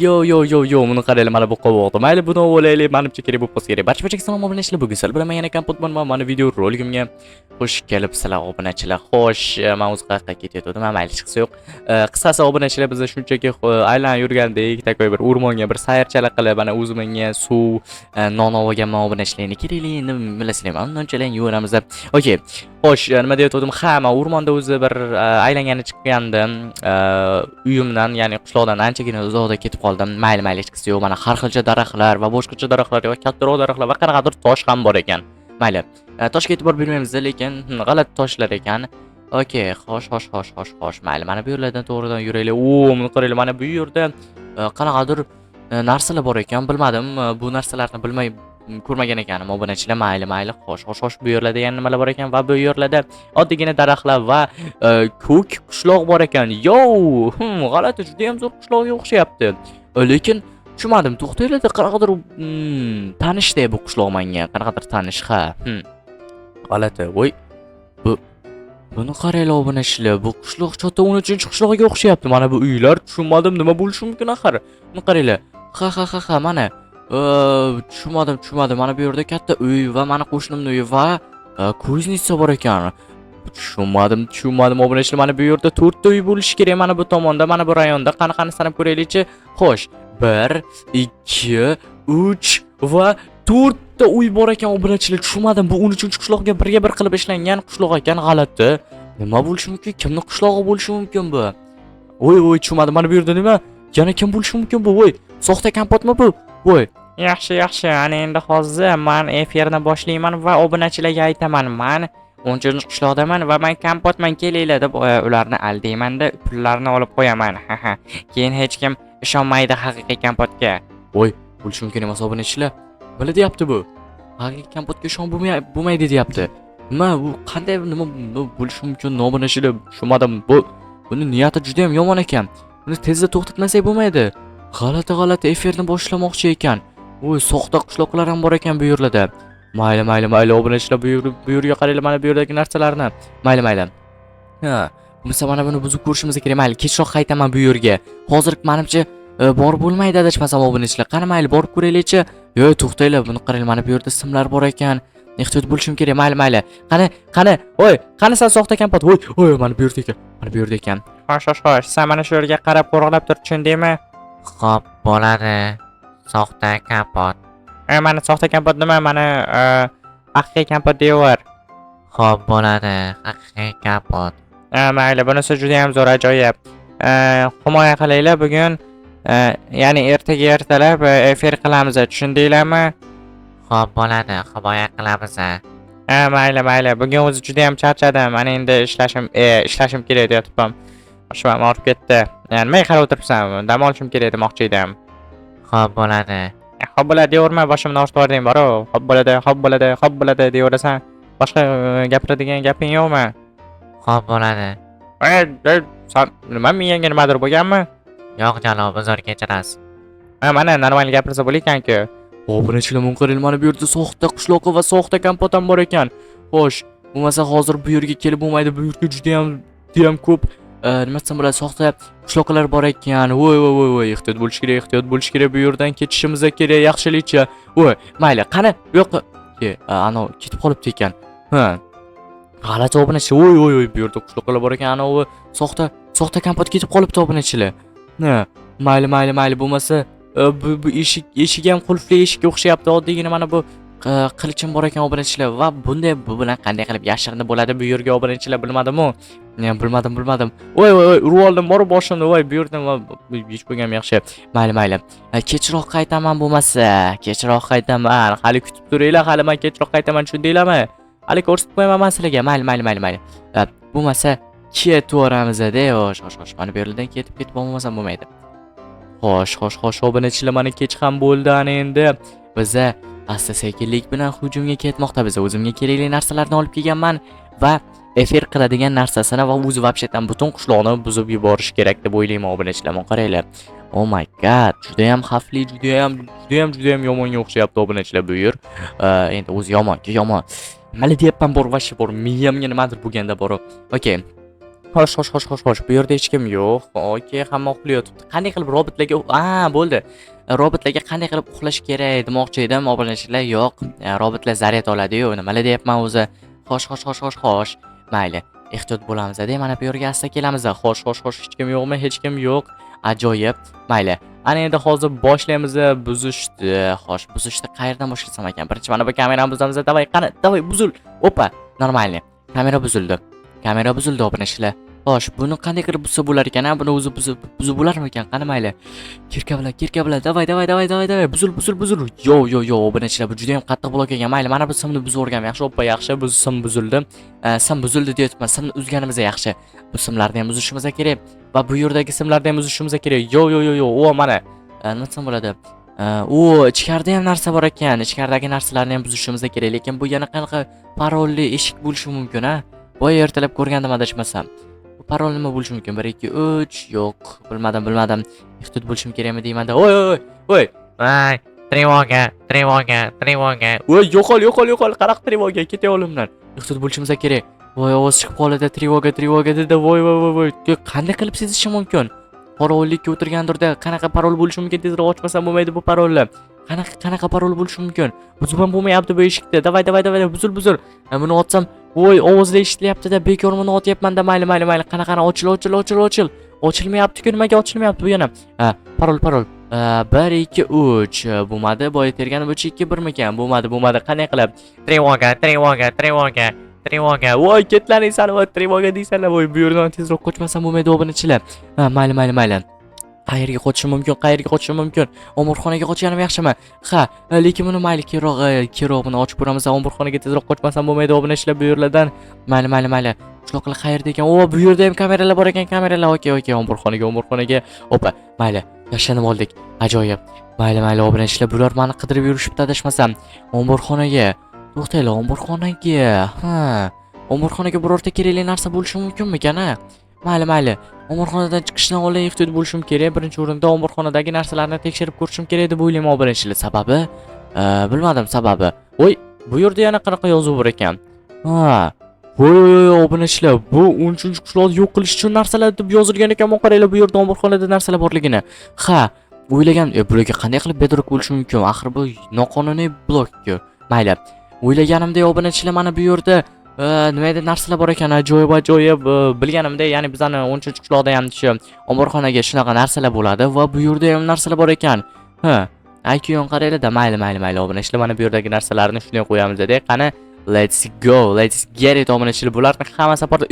Yo, yo, yo, yo, buni qaranglar, mana bu qovoqni. Mayli, buni olaylik, manimcha kerak bo'lib qolsa kerak. Barcha salom, obunachilar, bugun sizlar bilan men yana Kompotman va mani video roligimga xush kelibsizlar, obunachilar. Xo'sh, men o'zi qayerqa ketayotgandim, mayli, chiqsa yo'q. Qisqasi, obunachilar, biz shunchaki aylanib yurgandik, такой bir o'rmonga bir sayrchalik qilib, mana o'zimga suv, non olganman, obunachilar. Endi kerakli, endi bilasizlar, mana nonchalar yeyveramiz. Okey. Xo'sh, nima deyotgandim? Ha, men o'rmonda o'zi bir aylangani chiqqandim. Uyimdan, ya'ni qishloqdan anchagina uzoqda ketib qoldim. Mayli, mayli, hechqisi yo'q. Mana har xilcha daraxtlar va boshqacha daraxtlar va kattaroq daraxtlar va qanaqadir tosh ham bor ekan. Mayli. Toshga e'tibor bermaymiz, lekin g'alati toshlar ekan. Okey, xo'sh, xo'sh, xo'sh, xo'sh, xo'sh. Mayli, mana bu yerlardan to'g'ridan yuraylik. O, buni qaranglar, mana bu yerda qanaqadir narsalar bor ekan. Bilmadim, bu narsalarni bilmay ko'rmagan ekanim, obunachilar. Mayli, mayli. Xo'sh, xo'sh, xo'sh, bu yerlarda yana nimalar bor ekan va bu yerlarda oddiygina daraxtlar va ko'k qishloq bor ekan. Yo, g'alati, juda ham zo'r qishloqga o'xshayapti. Lekin tushunmadim, to'xtanglar, qanaqadir tanishdek bu qishloq menga, qanaqadir tanish, ha. G'alati. Voy. Buni qaranglar, obunachilar, bu qishloq что-то 13-qishlog'iga o'xshayapti. Mana bu uylar, tushunmadim, nima bo'lishi mumkin axir. Buni qaranglar. Ha, ha, ha, ha, mana. Tushunmadim, tushunmadim. Mana bu yerda katta uy va mana qo'shnimning uyi va кузница bor ekan. Tushunmadim, tushunmadim, obunachilar. Mana bu yerda to'rtta uy bo'lishi kerak mana bu tomonda, mana bu rayonda. Qani, qani, sanab ko'raylikchi. Xo'sh, 1, 2, 3 va to'rtta uy bor ekan, obunachilar. Tushunmadim, bu 13-qishloqga birga bir qilib ishlangan qishloq ekan, g'alati. Nima bo'lishi mumkin? Kimni qishlog'i bo'lishi mumkin bu? Voy, voy, tushunmadim. Mana bu yerda nima? Yana kim bo'lishi mumkin bu? Voy, soxta kompotmi bu? Voy. Yaxshi, yaxshi. Ana endi hozir man efirni boshlayman va obunachilarga aytaman. Man 13-qishloqdaman va man kompotman, kelinglar deb ularni aldaymanda pullarni olib qo'yaman. Ha ha. Keyin hech kim ishonmaydi haqiqiy kompotga. Voy, bo'lishi mumkin emas, obunachilar. Nima deyapti bu? Haqiqiy kompotga ishon bo'lmaydi deyapti. Nima bu, qanday, nima nima bo'lishi mumkin, obunachilar? Tushunmadim. Buni niyati juda ham yomon ekan. Buni tezda to'xtatmasak bo'lmaydi. G'alati, g'alati efirni boshlamoqchi ekan. Voy, soxta qishloqlar ham bor ekan bu yerlarda. Mayli, mayli, mayli, obunachilar, bu yerga qaranglar, mana bu yerdagi narsalarni. Mayli, mayli. Ha, bo'lmasa mana buni buzib ko'rishimiz kerak. Mayli, kechroq qaytaman bu yerga. Hozir manimcha borib bo'lmaydi adashmasam, obunachilar. Qani, mayli, borib ko'raylikchi. Yo'q, to'xtanglar, buni qaranglar, mana bu yerda simlar bor ekan. Ehtiyot bo'lishim kerak. Mayli, mayli. Qani, qani, voy, qani san soxta kompot? Voy, voy, mana bu yerda ekan. Mana bu yerda ekan. Xo'sh, xo'sh, xo'sh. Sen mana shu yerga qarab qo'riqlab tur, tushundingmi? Xo'p, bo'ladi. Soxta kompot. Mana soxta kompot nima? Mana haqiqiy kompot deyaver. Xo'p, bo'ladi. Haqiqiy kompot. Mayli, bunisi juda ham zo'r, ajoyib. Himoya qilinglar bugun, ya'ni ertaga ertalab efir qilamiz, tushundinglarmi? Xo'p, bo'ladi. Himoya qilamiz. Ha, mayli, mayli. Bugun o'zi juda ham charchadim. Mana endi ishlashim kerak deyapman. Boshim ham og'rib ketdi. Yani nimaga qarab o'tiribsan? Dam olishim kerak demoqchi edim. Xo'p, bo'ladi. Xo'p bo'ladi deyaverma, boshimni og'ritib yubording boru. Xo'p bo'ladi, xo'p bo'ladi, xo'p bo'ladi deyaverasan. Boshqa gapiradigan gaping yo'qmi? Xo'p, bo'ladi. Ey, ey, san nima, miyangga nimadir bo'lganmi? Yo'q, janob, uzr, kechirasiz. Ha, mana normal gapirsa bo'lar ekan-ku. Obunachilar, buni qaranglar, mana bu yerda soxta qishloqi va soxta kompot ham bor ekan. Xo'sh, bo'lmasa hozir bu yerga kelib bo'lmaydi. Bu yerga juda ham juda ham ko'p nima desam bo'ladi, soxta qishloqlar bor ekan. Voy, voy, voy, voy, ehtiyot bo'lish kerak, ehtiyot bo'lish kerak. Bu yerdan ketishimiz kerak yaxshilicha. Voy, mayli, qani, bu yoqqa. Anavi ketib qolibdi ekan. Ha. G'alati, obunachi. Voy, voy, voy, bu yerda qishloqlar bor ekan. Anavi soxta kompot ketib qolibdi, obunachilar. Ha, mayli, mayli, mayli, bo'lmasa bu eshik ham qulfli eshikka o'xshayapti. Oddiygina mana bu qilichim bor ekan, obunachilar, va bunday bu bilan qanday qilib yashirinib bo'ladi bu yerga, obunachilar, bilmadim-u. Bilmadim, bilmadim. Voy, voy, voy, urib oldim borib boshimni. Voy, bu yerdan hech bo'lgam yaxshi. Mayli, mayli. Kechroq qaytaman bo'lmasa, kechroq qaytaman. Hali kutib turinglar, hali men kechroq qaytaman, tushundinglarmi? Hali ko'rsatib qo'yaman man sizlarga. Mayli, mayli, mayli, mayli. Bo'lmasa ketaveramiz-da. Xo'sh, xo'sh, xo'sh. Mana bu yerdan ketib ketib olmasam bo'lmaydi. Xo'sh, xo'sh, xo'sh, obunachilar, mana kech ham bo'ldi ana endi. Biza asta sekinlik bilan hujumga ketmoqda. Biz o'zimga kerakli narsalarni olib kelganman va efir qiladigan narsasini va o'zi вообще butun qishloqni buzib yuborish kerak deb o'ylayman, obunachilar. Mana qaranglar. Oh my God, juda ham xavfli, juda ham, juda ham, juda ham yomonga o'xshayapti, obunachilar, bu yer. Endi o'zi yomonki yomon. Nima deyapman bor, вообще bor, miyamga nimadir bo'lganda bor. Okey. Xo'sh, xo'sh, xo'sh, xo'sh, xo'sh. Bu yerda hech kim yo'q. Okey, hamma uxlayotibdi. Qanday qilib robotlarga, a, bo'ldi. Robotlarga qanday qilib uxlash kerak demoqchi edim, obunachilar. Yo'q. Robotlar zaryad oladi-yu. Nimalar deyapman o'zi? Xo'sh, xo'sh, xo'sh, xo'sh, xo'sh. Mayli. Ehtiyot bo'lamiz, de. Mana bu yerga asta kelamiz. Xo'sh, xo'sh, xo'sh, hech kim yo'qmi? Hech kim yo'q. Ajoyib. Mayli. Ana endi hozir boshlaymiz buzishni. Xo'sh, buzishni qayerdan boshlasam ekan? Birinchi mana bu kamerani buzamiz. Давай, qani, давай, buzil. Opa, нормальный. Kamera buzildi. Kamera buzildi, obunachilar. Xo'sh, buni qanday qilib buzsa bo'lar ekan, a? Buni o'zi buzib bo'larmikan? Qani, mayli. Кирка bilan, кирка bilan. Давай, давай, давай, давай, давай. Buzil, buzil, buzil. Yo, yo, yo, obunachilar, bu juda ham qattiq blok ekan. Mayli, mana bu simni buzib yuborganim yaxshi. Oppa, yaxshi, bu sim buzildi. Sim buzildi deyapman. Simni uzganimiz yaxshi. Bu simlarni ham uzishimiz kerak va bu yerdagi simlarni ham uzishimiz kerak. Yo, yo, yo, yo. O, mana. Nima desam bo'ladi? U ichkarida ham narsa bor ekan. Ichkaridagi narsalarni ham buzishimiz kerak, lekin bu yana qanaqa parolli eshik bo'lishi mumkin, a? Boya ertalab ko'rgandim adashmasam. Bu parol nima bo'lishi mumkin? 1 2 3 yo'q, bilmadim, bilmadim. Ehtiyot bo'lishim kerakmi deymanda. Oy, oy, oy. Voy, тревога, тревога, тревога. Voy, yo'qol, yo'qol, yo'qol. Qanaqa тревога? Keta olimdan. Ehtiyot bo'lishimiz kerak. Voy, ovoz chiqib qoladi. Тревога, тревога dedi. Voy, voy, voy, voy. Qanday qilib sezishi mumkin? Qorovullikka o'tirgandirda. Qanaqa parol bo'lishi mumkin? Tezroq ochmasam bo'lmaydi bu parolni. Qanaqa, qanaqa parol bo'lishi mumkin? Buzib ham bo'lmayapti bu eshikni. Давай, давай, давай, buzil, buzil. Buni ochsam, voy, ovozlar eshitilyapti-da. Bekor buni otyapman-da. Mayli, mayli, mayli. Qanaqa, qana, ochil, ochil, ochil, ochil. Ochilmayapti-ku, nimaga ochilmayapti bu yana? Ha, parol, parol. 1 2 3 bo'lmadi. Boya terganim 3 2 1 mikan? Bo'lmadi, bo'lmadi. Qanday qilib? Тревога, тревога, тревога, тревога. Voy, ketlaring sani, voy, тревога deysanlar. Voy, bu yerdan tezroq qochmasam bo'lmaydi, obunachilar. Ha, mayli, mayli, mayli. Qayerga qochishim mumkin? Qayerga qochishim mumkin? Omborxonaga qochganim yaxshimi? Ha, lekin buni mayli, keyinroq buni ochib ko'ramiz. Omborxonaga tezroq qochmasam bo'lmaydi, obunachilar, bu yerlardan. Mayli, mayli, mayli. Qishloqlar qayerda ekan? O, bu yerda ham kameralar bor ekan, kameralar. Okey, okey, omborxonaga, omborxonaga. Opa, mayli. Yashanib oldik. Ajoyib. Mayli, mayli, obunachilar, bular meni qidirib yurishibdi adashmasam. Omborxonaga. To'xtanglar, omborxonaga. Ha. Omborxonaga birorta kerakli narsa bo'lishi mumkinmikan, a? Mayli, mayli. Omborxonadan chiqishdan oldin ehtiyot bo'lishim kerak. Birinchi o'rinda omborxonadagi narsalarni tekshirib ko'rishim kerak deb o'ylayman, obunachilar. Sababi, bilmadim sababi. Voy, bu yerda yana qanaqa yozuv bor ekan? Ha. Voy, voy, voy, obunachilar, bu 13-qishloqni yo'q qilish uchun narsalar deb yozilgan ekan. Qaranglar, bu yerda omborxonada narsalar borligini. Ha, o'ylagan, bularga qanday qilib bedrock bo'lishi mumkin? Axir bu noqonuniy blok-ku. Mayli. O'ylaganimdek, obunachilar, mana bu yerda nima edi, narsalar bor ekan, ajoyib, ajoyib. Bilganimdek, ya'ni bizani 13-qishloqda ham shu omborxonaga shunaqa narsalar bo'ladi va bu yerda ham narsalar bor ekan. Ha, IQ qaranglar-da, mayli, mayli, mayli, obunachilar, mana bu yerdagi narsalarni shunday qo'yamiz-da. Qani, let's go, let's get it, obunachilar, bularni hammasi porta.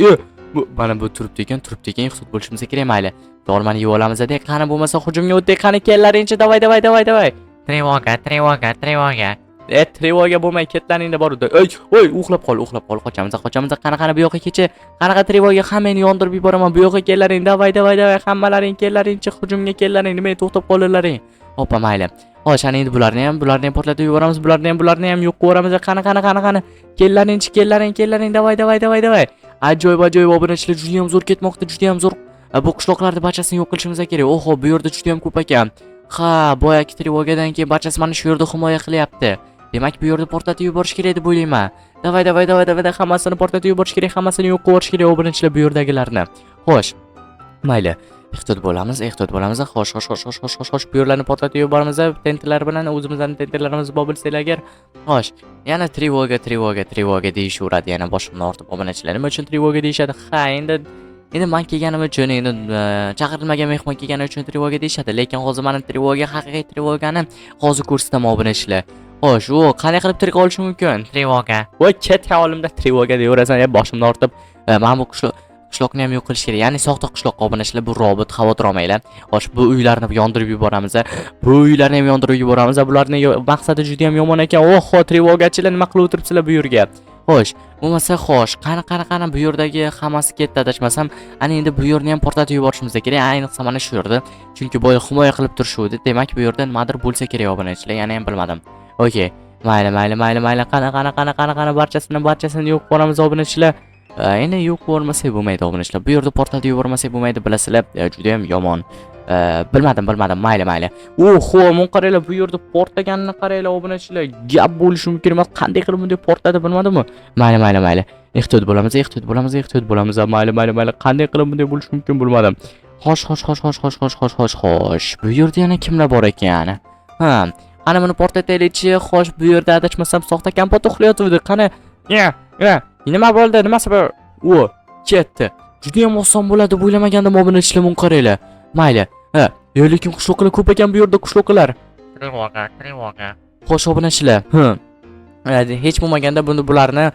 Bu mana bu turibdi ekan, turibdi ekan, ehtiyot bo'lishimiz kerak, mayli. Olmani yeb olamiz-da, qani, bo'lmasa hujumga o'tdik, qani, kellaringchi, давай, давай, давай, давай. Тревога, тревога, тревога. E, тревога bo'lmay ketlaringda bor edi. Ey, voy, uxlab qol, uxlab qol. Qochamiz, qochamiz. Qani, qani, bu yoqqa kecha. Qanaqa тревога, hammangni yondirib yuboraman. Bu yoqqa kellaring. Давай, давай, давай. Hammalaring kellaringchi, hujumga kellaring. Nimaga to'xtab qoldilaring? Hoppa, mayli. Xo'sh, ana endi bularni ham portlatib yuboramiz, bularni ham yo'q qilib yuboramiz. Qani, qani, qani, qani. Kellaringchi, kellaring, kellaring. Давай, давай, давай, давай. Ajoyib, ajoyib, obunachilar, juda ham zo'r ketmoqda, juda ham zo'r. Bu qishloqlarni barchasini yo'q qilishimiz kerak. Oho, bu yerda juda ham ko'p ekan. Ha, boyagi тревога dan keyin barchasi mana shu yerda himoya qilyapti. Demak, bu yerda portlatib yuborish kerak deb o'ylayman. Давай, давай, давай, давай, hammasini portlatib yuborish kerak, hammasini yo'q qilib yuborish kerak, obunachilar, bu yerdagilarni. Xo'sh. Mayli. Ehtiyot bo'lamiz, ehtiyot bo'lamiz. Xo'sh, xo'sh, xo'sh, xo'sh, xo'sh, xo'sh, xo'sh, bu yerlarni portlatib yuboramiz. TNTlar bilan o'zimizning TNTlarimiz bor bilsanglar agar. Xo'sh, yana тревога, тревога, тревога deyishaveradi. Yana boshimni og'ritib, obunachilar. Nima uchun тревога deyishadi? Ha, endi man kelganim uchun, endi chaqirilmagan mehmon kelgani uchun тревога deyishadi. Lekin hozir mani тревога, haqiqiy тревога ni hozir ko'rsataman, obunachilar. Xo'sh, u qanday qilib tirik olishi mumkin? Тревога. Voy, ket olimda тревога deyverasan, ya boshimni og'ritib. Mana bu qishloqni ham yo'q qilish kerak. Ya'ni soxta qishloq, obunachilar, bu robot, xavotir olmanglar. Xo'sh, bu uylarni yondirib yuboramiz. Bu uylarni ham yondirib yuboramiz. Bularni maqsadi juda ham yomon ekan. Oho, тревога chilar, nima qilib o'tiribsizlar bu yerga? Xo'sh, bo'lmasa xo'sh, qani, qani, qani, bu yerdagi hammasi ketdi adashmasam. Ana endi bu yerni ham portlatib yuborishimiz kerak. Ayniqsa mana shu yerda. Chunki boya himoya qilib turishuvdi. Demak, bu yerda nimadir bo'lsa kerak, obunachilar. Yana ham bilmadim. Okey. Mayli, mayli, mayli, mayli. Qani, qani, qani, qani, qani, barchasini yo'q qilib obunachilar. Endi yo'q qilib yubormasak bo'lmaydi, obunachilar. Bu yerda portlatib yubormasak bo'lmaydi, bilasizlar, juda ham yomon. Bilmadim, bilmadim. Mayli, mayli. Oho, buni qaranglar, bu yerda portlaganini qaranglar, obunachilar. Gap bo'lishi mumkin emas. Qanday qilib bunday portladi, bilmadimmi? Mayli, mayli, mayli. Ehtiyot bo'lamiz, ehtiyot bo'lamiz, ehtiyot bo'lamiz. Mayli, mayli, mayli. Qanday qilib bunday bo'lishi mumkin, bilmadim. Xo'sh, xo'sh, xo'sh, xo'sh, xo'sh, xo'sh, xo'sh, xo'sh, xo'sh. Bu yerda yana kimlar bor ekan? Ha, qani, buni portlataylikchi. Xo'sh, bu yerda adashmasam soxta Kompot uxlayotgandi. Qani? Ya, ya, nima bo'ldi? Nimasi bu? U ketdi. Juda ham oson bo'ladi deb o'ylamagandim, obunachilar, buni qaranglar. Mayli. Ha, yo, lekin qishloqlar ko'p ekan bu yerda, qishloqlar. Тревога, тревога. Xo'sh, obunachilar. Ha. Hech bo'lmaganda buni, bularni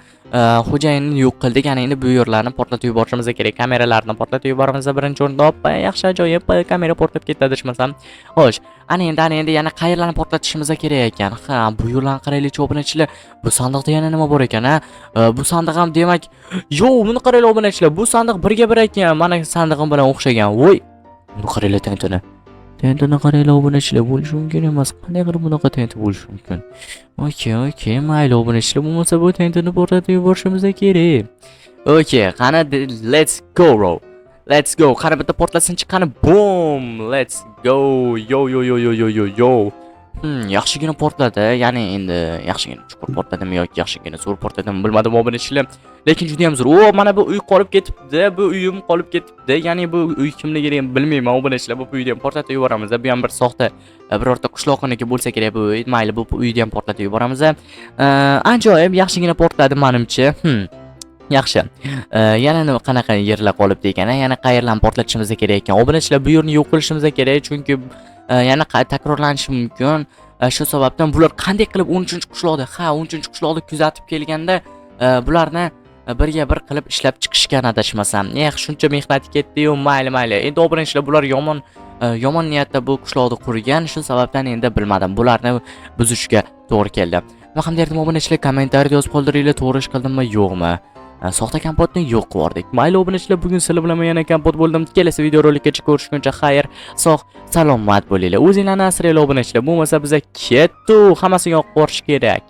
xo'jayinini yo'q qildik. Ana endi bu yerlarni portlatib yuborishimiz kerak. Kameralarni portlatib yuboramiz birinchi o'rinda. Oppa, yaxshi, ajoyib, kamera portlab ketdi adashmasam. Xo'sh, ana endi yana qayerlarni portlatishimiz kerak ekan? Ha, bu yerlarni qaraylikchi, obunachilar. Bu sandiqda yana nima bor ekan, ha? Bu sandiq ham demak, yo'q, buni qaranglar, obunachilar. Bu sandiq birga bir ekan. Mana sandig'im bilan o'xshagan. Voy. Buni qaranglar, TNTni. TNTni qaranglar, obunachilar, bo'lishi mumkin emas. Qanday qilib bunaqa TNT bo'lishi mumkin? Okey, mayli, obunachilar, bo'lmasa bu TNTni portlatib yuborishimiz kerak. Okey, qani, let's go, bro. Let's go. Qani, bitta portlasinchi, qani, boom. Let's go. Yo yo yo yo yo yo yo. Yaxshigina portladi. Ya'ni endi yaxshigina chuqur portladimi yoki yaxshigina zo'r portladimi, bilmadim, obunachilar. Lekin juda ham zo'r. O, mana bu uy qolib ketibdi. Bu uyim qolib ketibdi. Ya'ni bu uy kimligini ham bilmayman, obunachilar. Bu uyni ham portlatib yuboramiz. Bu ham bir soxta birorta qishloqniki bo'lsa kerak bu uy. Mayli, bu uyni ham portlatib yuboramiz. Ajoyib, yaxshigina portladi menimcha. Yaxshi. Yana nima, qanaqa yerlar qolibdi ekan? Yana qayerlarni portlatishimiz kerak ekan? Obunachilar, bu yerni yo'q qilishimiz kerak, chunki yana takrorlanishi mumkin. Shu sababdan bular qanday qilib 13-qishloqda, ha, 13-qishloqda kuzatib kelganda bularni birga bir qilib ishlab chiqishgan adashmasam. Eh, shuncha mehnati ketdi-yu, mayli, mayli. Endi, obunachilar, bular yomon niyatda bu qishloqni qurgan, shu sababdan endi bilmadim, bularni buzishga to'g'ri keldi. Nima ham derdim, obunachilar, kommentariyada yozib qoldiringlar, to'g'ri ish qildimmi, yo'qmi? Soxta Kompotni yo'q qilib. Mayli, obunachilar, bugun sizlar bilan men yana Kompot bo'ldim. Kelasi videorolikgacha ko'rishguncha xayr, sog' salomat bo'linglar. O'zinglarni asranglar, obunachilar. Bo'lmasa biza ketdi, hammasini yoqib yuborish kerak.